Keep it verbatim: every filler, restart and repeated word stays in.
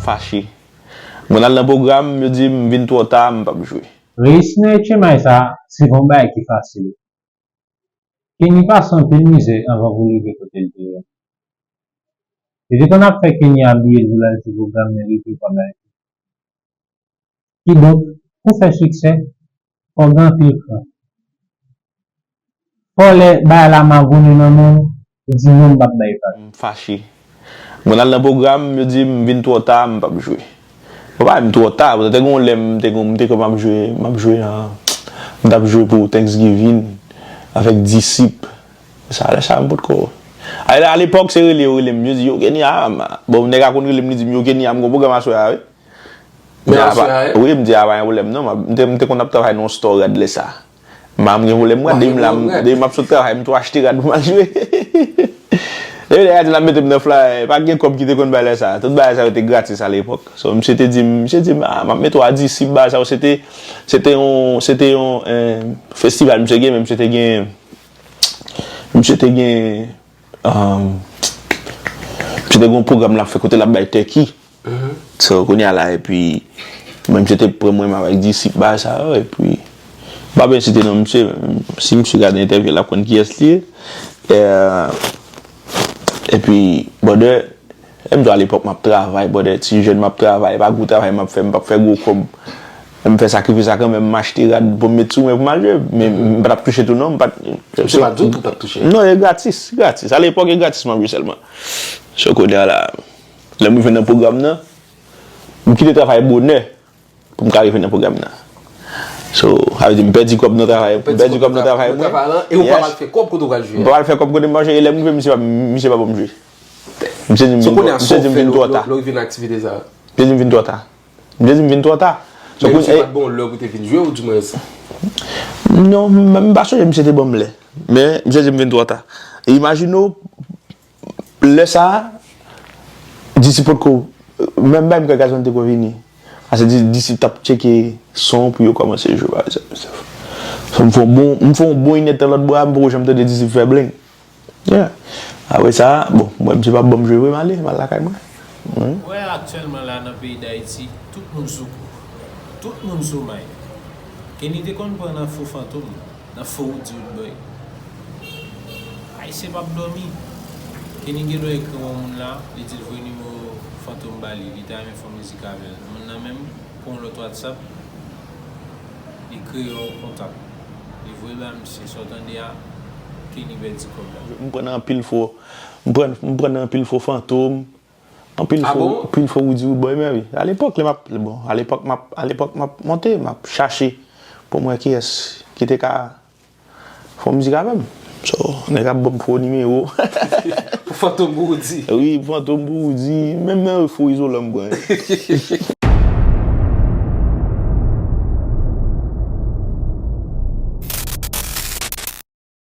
fache. Mwen al nan pwogram, yo di m vin twò ta, m p ap jwe. Reyisi nan H M I sa, se pa yon bagay ki fasil. Kenny pase anpil mizè anvan pou l rive kote l te ye. Yo te konn ap fè Kenny abiye l pou l al jwe pwogram, men rive pa bay. Kidonk, pou fè siksè, fò w gen anpil kran. Fò lè bagay la magounen nan men w, ou di non, m p ap bay vag. M fache. Mwen al nan pwogram, yo di m vin twò ta, m p ap jwe. Bon, pa m twò ta, paske te gen yon lè m te gen, m te kwè m ap jwe, m ap jwe nan, m t ap jwe pou Thanksgiving avèk Disip. Sa, lè sa, m potko. A, alepòk, se rele yo rele m, yo di, "Yo, Kenny, a, m a." Bon, nèg la konn rele m, li di m, "Yo, Kenny, a, m gen yon pwogram aswè a, wi." M di, "A, pa, wi," m di, "A, pa gen pwoblèm, non." M ap, m te, m te konn ap travay nan yon store rad lè sa. M pa m gen pwoblèm, mwen, depi m la, depi m ap sot travay, m tou achte rad pou m al jwe. Depi nèg la di l ap mete m nan flyer, pa gen kòb ki te konn bay lè sa. Tout bagay sa yo te gratis alepòk. So, misye te di m, misye di m, "A, m ap mete w a Disip, bagay sa yo." Se te, se te yon, se te yon, eh, festival misye gen, men misye te gen, misye te gen, um, misye te gen yon pwogram l ap fè kote l ap bay turkey. So, kounye a la, epi, mwen, misye te pran mwen avèk Disip, bagay sa yo, epi, m pa byen site non misye, si misye gade entèvyou, l ap konn kiyès li ye. Eh, epi, brother, lè m di w alepòk, m ap travay, brother, ti jèn, m ap travay, pa gwo travay m ap fè, m p ap fè gwo kòb. M fè sakrifis la kanmenm, m achte rad pou m met sou mwen pou m al jwe, men m pa t ap touche tou non, m pa t. Misye pa t di w tou w t ap touche? Non, e gratis, gratis. Alepòk, e gratis m ap jwe sèlman. So, kounye a la, lè m rive nan pwogram nan, m kite travay bonè pou m ka rive nan pwogram nan. So, sa vle di m pèdi kòb nan travay, m pèdi kòb nan travay mwen. E ou pa pral fè kòb kote w pral jwe a? M pa pral fè kòb kote m pral jwe, e lè m rive, misye pa, misye pa ban m jwe. Misye di m vin twò, misye di m vin twò ta. Lè w rive nan aktivite sa a? Misye di m vin twò ta. Misye di m vin twò ta. Men misye pa t ba w lè pou w te vin jwe, oudimwens? Non, m, m pa sonje misye te ban m lè. Men, misye di m vin twò ta. E imajine w, lè sa a, Disip potko, menm bay m kè gazman te ko vini. Ase Disip t ap tcheke son pou yo kòmanse jwe, pa egzanp. So, m fè yon bon, m fè yon bon inèdtan lòt bò a, m poko janm tande Disip fè bling. Yeah. Apre sa, bon, m wè misye p ap ban m jwe vre, m ale, m al lakay mwen. Wi. Ou wè aktyèlman la nan peyi Dayiti, tout moun sou kou. Tout moun sou may. Kenny te konn pran nan fo Fantom, nan fo Roody Roodboy. Ayisyen p ap dòmi. Kenny gen dwa ekri yon moun la, li di l voye nimewo Fantom ba li, li ta renmen fè yon mizik avè l. Moun nan menm pran yon lòt WhatsApp, li kreye yon kontak. Li voye ba misye, sa w tande a, Kenny pèdi kòb la. M pran nan anpil fo, m pran, m pran nan anpil fo Fantom, anpil fo, anpil fo Roody Roodboy, men wi. Alepòk, lè m ap, bon, alepòk m ap, alepòk m ap monte, m ap chache pou m wè kiyès ki te ka fè yon mizik avè m. So, nèg ap ban m fo nimewo. Pou Fantom pou Roody. Wi, pou Fantom pou Roody. Menm nan fo izolan m pran.